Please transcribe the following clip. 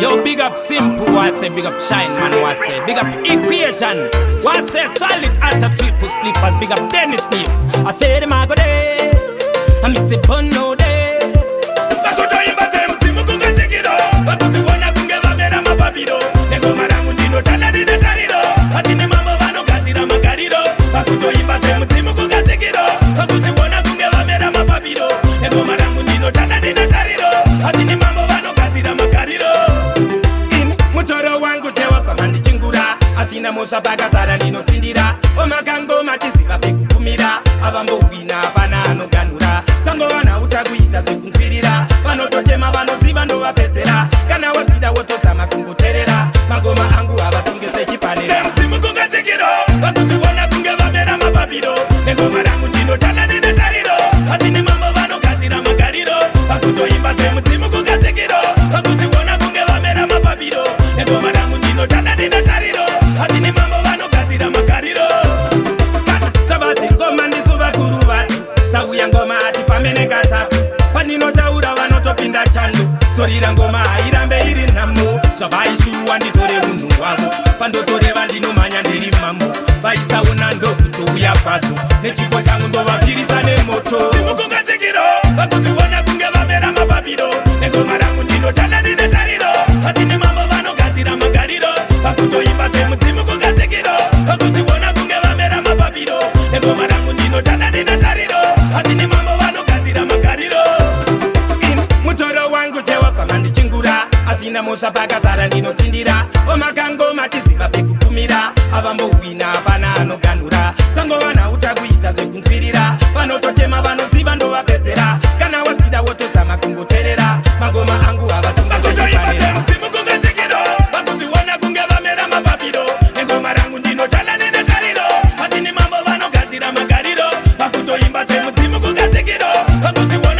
Yo, big up Simple, what say, big up Shine Man, what say, big up Equation, what say, Solid Alter Triple Spliffers, big up Dennis Neal. I say them I go days, I miss it bun no days. Vakutoimba temudzimu kunge tsikiro, vakutiona kunge vamera mapapiro. Negoma rangu ndinotanda, ndine tariro, hatine mambo vanogadzira magariro. Vakutoimba temudzimu kunge tsikiro, vakutiona kunge vamera mapapiro. Negoma rangu ndinotanda, ndine tariro, hatine mambo vanogadzira magariro. Ini mutoro wangu chewakama ndichingura, asina mhosva pakazara ndinotsindira omakangoma chiziva pekugumira avambowina pana anoganhura tsangovana utakuita zvekunzwirira vanotochema vanoziva ndovapedzera kana wadzida wotozama kungoterera magoma angu havasunge sechipanera. Temudzimu kunge tsikiro, vakutiona kunge vamera mapapiro. Negoma rangu ndinotanda, ndine tariro, hatine mambo vanogadzira magariro. Vakutoimba temudzimu kunge tsikiro, vakutiona kunge vamera mapapiro. Negoma rangu ndinotanda, ndine tariro, hatine mambo vanogadzira magariro. Kana zvavadzi ngoma ndisu vakuru vatu dzauya ngoma ati pamenekatapu pandinotaura vanotopinda chando torira ngoma hairambe iri nhamo zvavaishuwa nditore unhu hwavo pandotoreva ndinomhanya ndiri mambo vaisaona ndokutouya kwadzo nechipo changu ndovapirisa nemoto. Dzimu kunge tsikiro, vakutiona kunge vamera mapapiro. Negoma rangu ndinotanda, ndine tariro, hatine mambo vanogadzira magariro. Vakutoimba temudzimu kunge tsikiro, vakutiona kunge vamera mapapiro. Negoma rangu ndinotanda, ndine tariro, hatine mambo vanogadzira magariro. Ini mutoro wangu chewakama ndichingura asina mhosva pakazara ndinotsindira omakangoma chiziva pekugumira avambowina pana anoganhura tsangovana utakuita zvekunzwirira vanotochema vanoziva ndovapedzera kana wadzida wotozama kungoterera magoma angu Vakutoimba havasungasechipanera. Temudzimu kunge tsikiro, vakutiona kunge vamera mapapiro. Negoma rangu ndinotanda, ndine tariro, hatine mambo vanogadzira magariro. Vakutoimba temudzimu kunge tsikiro, vakutiona